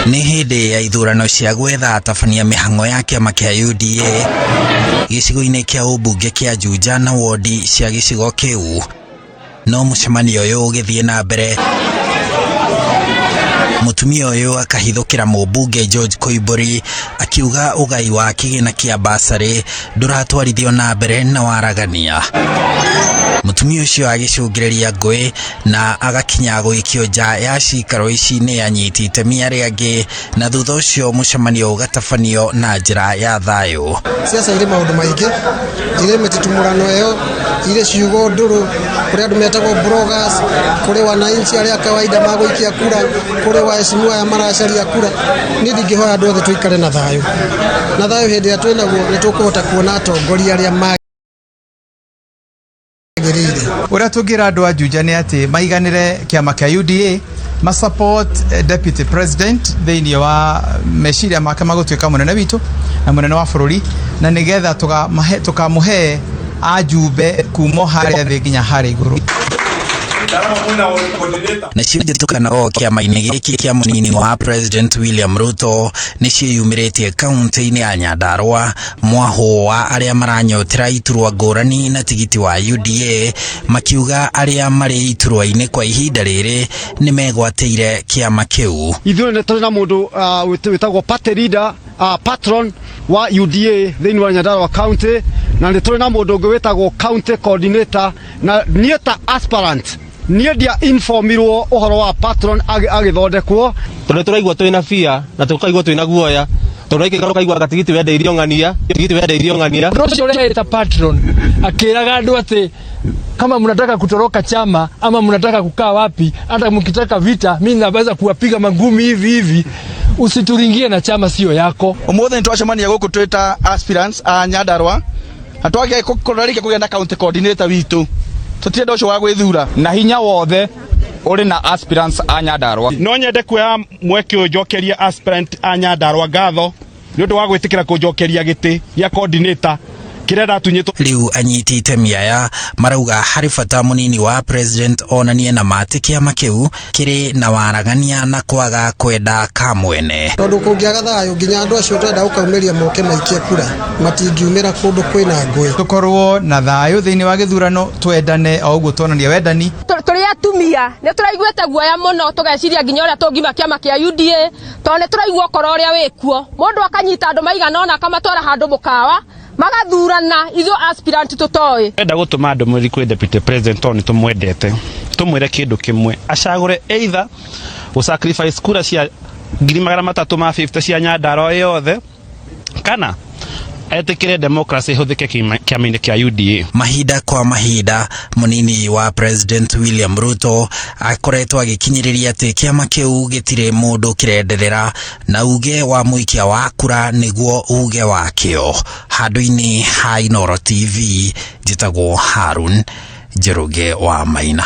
Nĩ hĩndĩ ya ithurano cia gwetha atabania mĩhang'o ya kĩama kĩa UDA gĩcigo-inĩ kĩa ũmbunge kĩa Juja na wodi cia gĩcigo kĩu. No mũcemanio ũyũ ũgĩthiĩ na mbere, mũtumia ũyũ akahithũkĩra mũmbunge George Koimbũri akiuga ũgai wa kĩgĩna kĩa basarĩ ndũratwarithio na mbere na waragania. Mũtumia ũcio agĩcũngĩrĩria ngũĩ na agakinya gũikio nja ya cikaro ici nĩ anyiti itemi arĩa angĩ, na thutha ũcio mũcemanio ũgatabanio na njĩra ya thayũ. Siasa irĩ maũndũ maingĩ, irĩ mĩtitumũrano ĩyo, irĩ ciugo ndũrũ, kũrĩ andũ metagwo bloggers, kũrĩ wananchi arĩa kawaida magũikia kura, kũrĩ waheshimiwa aya maracaria kura. Niĩ ndingĩhoya andũ othe tũikare na thayũ, na thayũ hĩndĩ ĩrĩa twĩ naguo nĩ tũkũhota kuona atongoria arĩa magĩrĩire. Ũrĩa tũngĩra andũ a Juja nĩ atĩ maiganĩre kĩama kĩa UDA, ma support deputy president thĩinĩ wa meciria make ma gũtuĩka mũnene witũ na mũnene wa bũrũri, na nĩgetha tũkamũhe ajumbe kuma harĩa thĩ nginya harĩa igũrũ. Nacio njĩtũkano kĩama-inĩ gĩkĩ kĩa mũnini wa President William Ruto nĩ ciĩyumĩrĩtie kaunti-inĩ ya Nyandarua, mwahũ wa arĩa maranyotera iturwa ngũrani na tigiti wa UDA, makiuga arĩa marĩ iturwa-inĩ kwa ihinda rĩrĩ nĩ megwatĩire kĩama kĩu. Ithuĩ nĩ tũrĩ na mũndũ wĩtagwo party leader, patron wa UDA thĩinĩ wa Nyandarua County, na nĩ tũrĩ na mũndũ ũngĩ wĩtagwo county coordinator. Na niĩ ta aspirant, niĩ ndia informirwo ũhoro wa patron agĩthondekwo. Tondũ tũraigua twĩna fear na tũkaigua twĩna guoya, tondũ waikara ũkaigua gatigiti wendeirio ng'ania, tigiti wendeirio ng'ania. Ũndũ ũcio ũrĩa patron akĩraga andũ atĩ kama mnataka kutoroka chama ama mnataka kukaa wapi, hata mkitaka vita, mi naweza kuwapiga mangumi hivi hivi, usituringie na chama sio yako. Umuthi nĩ twacemania gũkũ twĩ ta aspirants a Nyandarua, na twagĩa kũgĩa na county coordinator witũ, tũtirenda ũcio wa gwĩthura. Na hinya wothe ũrĩ na aspirants a Nyandarua. No nyende kuoya mweke ũyũ njokerie aspirant a Nyandarua ngatho nĩ ũndũ wa gwĩtĩkĩra kũnjokeria gĩtĩ gĩa coordinator kĩrĩa ndatunyĩtwo. Rĩu anyiti itemi aya marauga harĩ bata mũnini wa president onanie na matĩ kĩama kĩu kĩrĩ na waragania na kwaga kwenda kamwene. Tondũ kũngĩaga thayũ, nginya andũ acio tũrenda gũkaumĩria moke maikie kura matingiumĩra kũndũ kwĩna ngũĩ. Tũkorwo na thayũ thĩinĩ wa gĩthurano, twendane o ũguo tuonania wendani. Tũrĩ atumia nĩ tũraiguĩte guoya mũno, tũgeciria nginya ũrĩa tũngima kĩama kĩa UDA, tondũ nĩ tũraigua ũkora ũrĩa wĩkuo, mũndũ akanyita andũ maigana ũna akamatwara handũ mũkawa magathurana, ithuĩ aspirant tũtoĩ. Enda gũtũma ndũmĩrĩri kwĩ deputy president, tondũ nĩ tũmwendete, tũmwĩre kĩndũ kĩmwe: acagũre either gũ sacrifice kura cia 350,000 cia Nyandarua yothe, kana etĩkĩre democracy ĩhũthĩke kĩama-inĩ kĩa UDA. Mahinda kwa mahinda, mũnini wa President William Ruto akoretwo agĩkinyĩrĩria atĩ kĩama kĩu gĩtirĩ mũndũ kĩrenderera, na uge wa mũikia wa kura nĩguo uge wakĩo. Handũ-inĩ ha Inooro TV, njĩtagwo Harun Njoroge wa Maina.